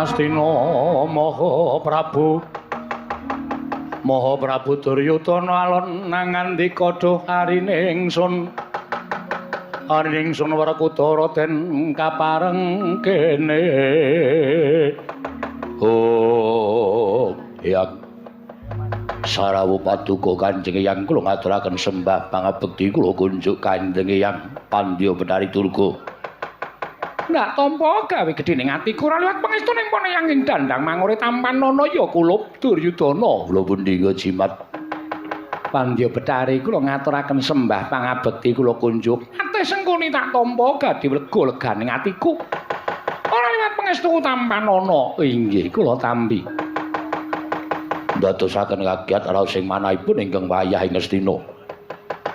Astina Maha Prabu Maha Prabu Duryudana alon nangandika duh arine ingsun arine ingsun Werkudara den kapareng kene. Oh Hyang Sarawu paduka Kanjeng Hyang kula ngaturaken sembah pangabekti kula kunjuk Kanjeng Hyang Pandya Betari Durga. Ndak tampa gawe gedhe ning atiku ora liwat pangestu ning yang ing dandang mangure tampan ana ya kulup Duryudana. Kula pundi jimat Pandya Betari kula ngaturaken sembah pangabekti kula kunjuk. Ate sengkuni tak tampa gadhe lega leganing atiku. Ora liwat pangestu tampan ana. Inggih kula tampi. Ndadosaken kagiat raos sing manahipun ingkang wayah ing Ngastina.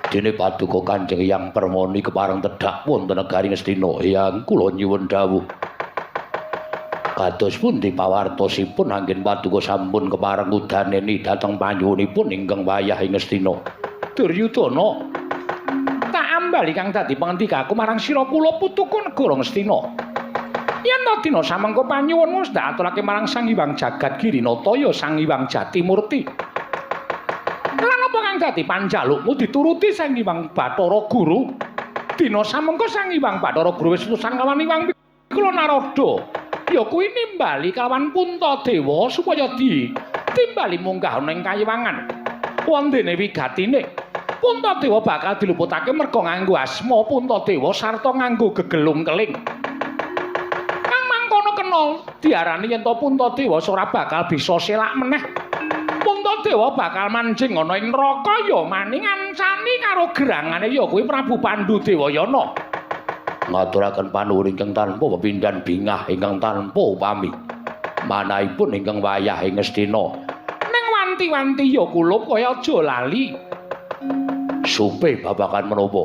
Dene paduka Kanjeng Hyang Permoni kepareng tedhak wonten negari Ngastina. Hyang kula nyuwun dawuh. Kados pundi pawartosipun anggen paduka sampun kepareng udaneni dhateng panyuwunipun ingkang wayah ing Ngastina. Duryudana, tak ambali kang dadi pangandikaku marang sira kula putuku negara Ngastina. Yen ta dina samengko panyuwunmu wis ndak aturake marang Sang Hyang Jagat Girinata ya Sang Hyang Jatimurti. Lan apa kang dadi panjalukmu dituruti Sang Hyang Bathara Guru? Dina samengko Sang Hyang Bathara Guru wis utusan kawan Hyang Kula Narada. Ya kuwi nimbali kawan Puntadewa supaya ditimbali munggah ana ing kayiwangan. Wondene wigatine Puntadewa bakal diluputake merga nganggo asma Puntadewa sarta nganggo gegelung keling. Kang mangkono kena diarani yen to Puntadewa ora bakal bisa selak meneh. Puntadewa bakal manjing ana ing neraka ya maning ngancani karo gerangane ya kuwi Prabu Pandu Dewayana. Ngaturaken panuwun ingkang tanpa pepindhan bingah ingkang tanpa upami. Manahipun ingkang wayah ing Ngastina. Ning wanti-wanti ya kulup kaya aja lali. Supe babagan menapa?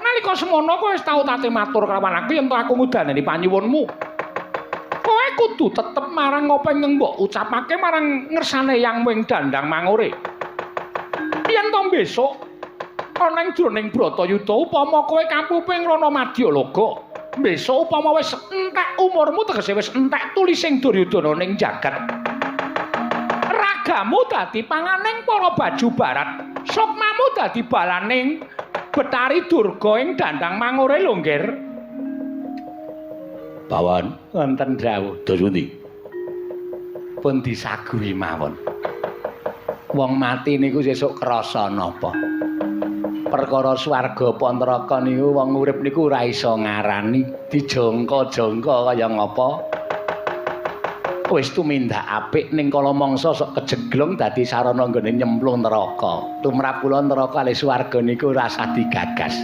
Nalika semono kowe wis tau tate matur kelawan aku yen to aku ngudaneni panyuwunmu. Kowe kudu tetep marang apa ingkang mbok ucapake marang ngersane Yang wing Dandang Mangure. Yen to besok ana ing jroning Bratayuda upama kowe kapuping Rana Madyalaga, besok upama wis entek umurmu tegese wis entek tulising Duryudana ning jagat. Ragamu dadi panganing para baju barat, sukmamu dadi balaning Betari Durga ing Dandang Mangure lho, Nggir. Bawan wonten dawuh. Dos pundi? Pun disaguhi mawon. Wong mati niku sesuk krasa napa? Perkara swarga apa neraka niku wong urip niku ora iso ngarani, dijongko-jongko kaya ngapa. Wis tumindak apik ning kala mangsa sok kejeglong dadi sarana nggone nyemplung neraka. Tumrap kula neraka kalih swarga niku ora usah digagas.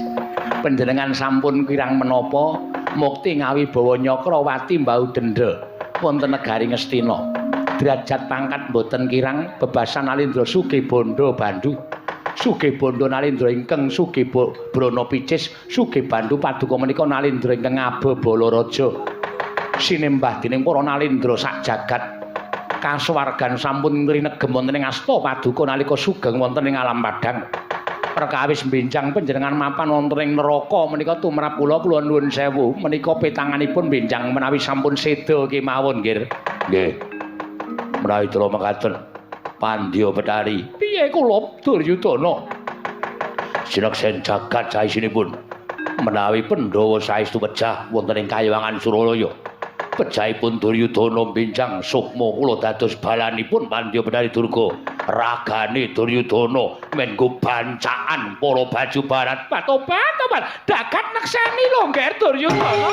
Panjenengan sampun kirang menapa mukti ngawibawa Nyakrawati mbau denda wonten negari Ngastina. Derajat pangkat mboten kirang bebasan Nalindra sugih bondo bandu. Sugih bondo Nalindra ingkang sugih brana picis, sugih bandu paduka menika Nalindra ingkang ngabebala raja. Sinembah dening para Nalindra sak jagat kasuwargan sampun rinegem wonten ing asta paduka nalika sugeng wonten ing alam padhang. Perkawis benjang panjenengan mapan wonten ing neraka menika tumrap kula, kula nuwun sewu menika petanganipun benjang menawi sampun seda kemawon, nggih. Nggih. Menawi dra mekaten Pandya Betari. Piye kula Duryudana? Sineksen jagat saisinipun menawi Pandhawa saestu pejah wonten ing Kayangan Suralaya. Pejahipun Duryudana benjang sukma kula dados balanipun Pandya Betari Durga. Ragane Duryudana menggo bancaan para baju barat. Tobat, tobat. Dagat nekseni lho, Ngger Duryudana.